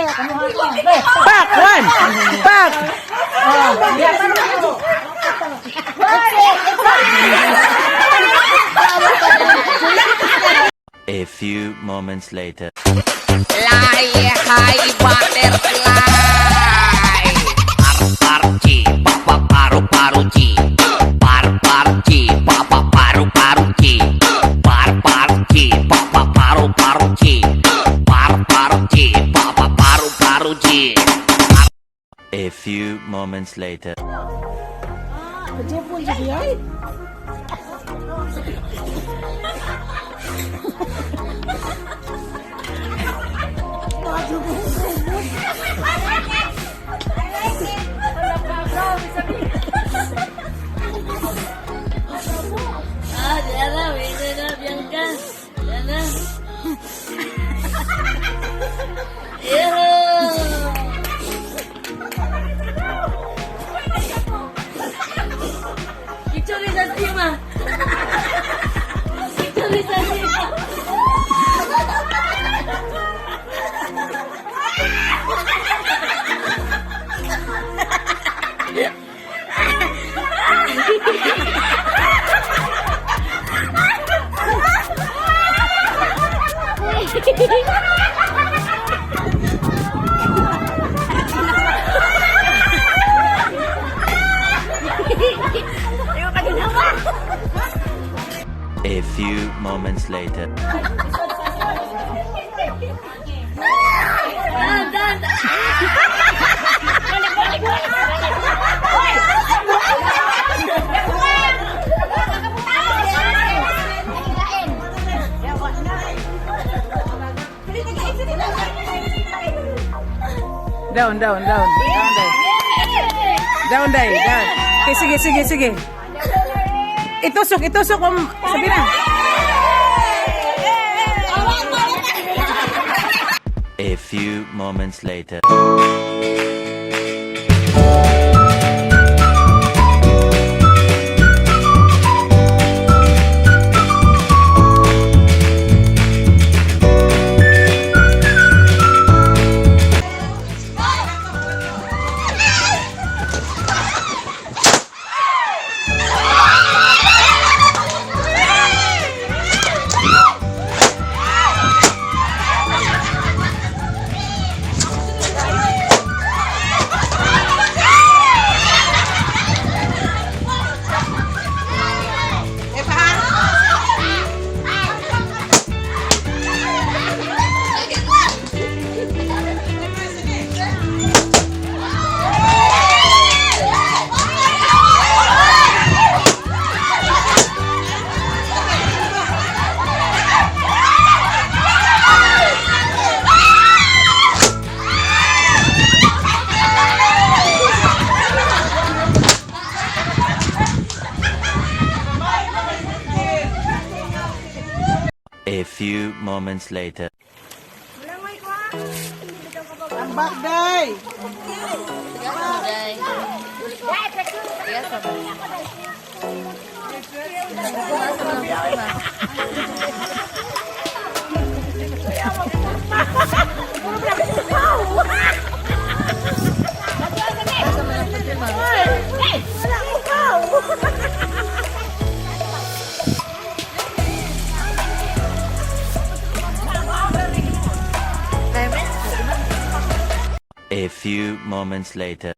Pak! One! Pak! A few moments later. Fly high butterfly. Par par chi pa pa paru paru chi. Par par chi pa pa paru paru chi. Par par chi pa pa paru paru chi. Par par chi pa pa paru paru chi. A few moments later. Ah, Diana, wait na, Bianca. Diana. Yeah. Picture sa sima. Picture sa sima. A few moments later. Dan, dan, dan. Down, down, down. Down, day. Down, day. Down. Okay, sige, sige, sige. Itusok, itusok. Sabi na. A few moments later. A few moments later. Ambak, day. A few moments later.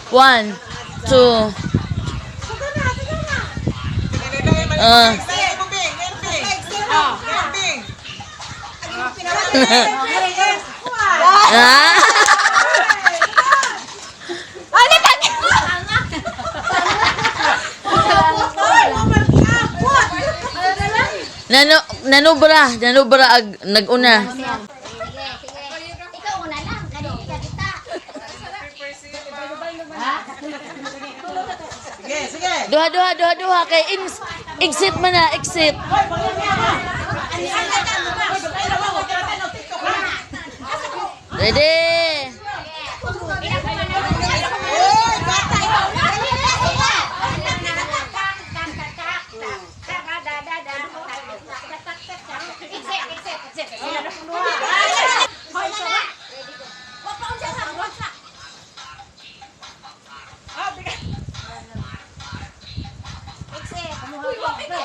One, two. Ah. Ah. Nano nanubra, nanubra ag naguna. Ikaw una lang, kanina ka kita. Duha duha duha duha kay exit man na, exit. Ready? They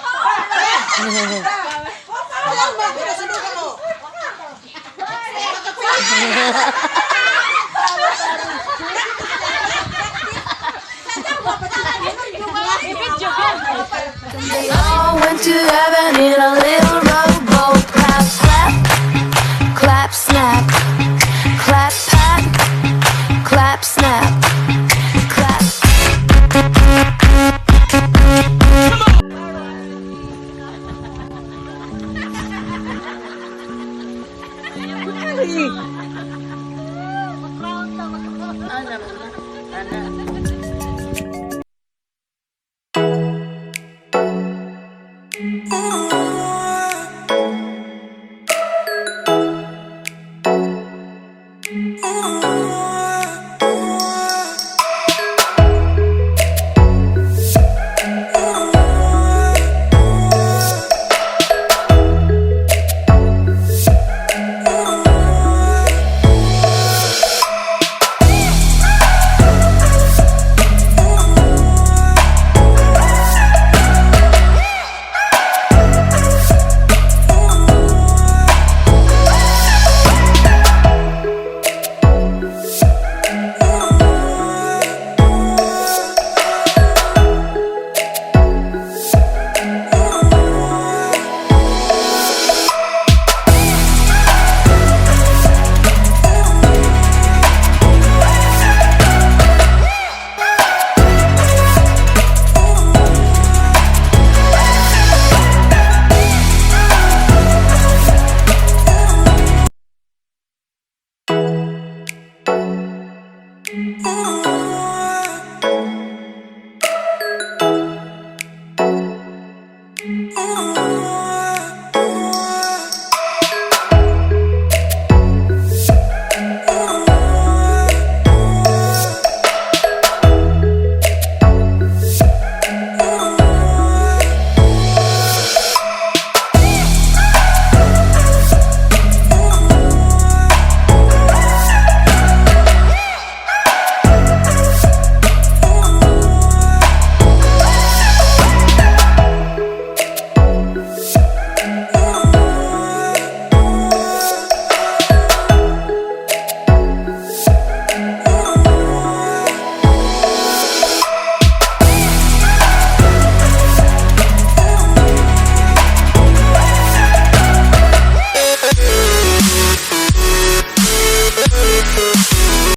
all went to heaven in a little rowboat. Clap, clap, clap, snap, clap, pat, clap, snap, clap. Ay. Ana, ana.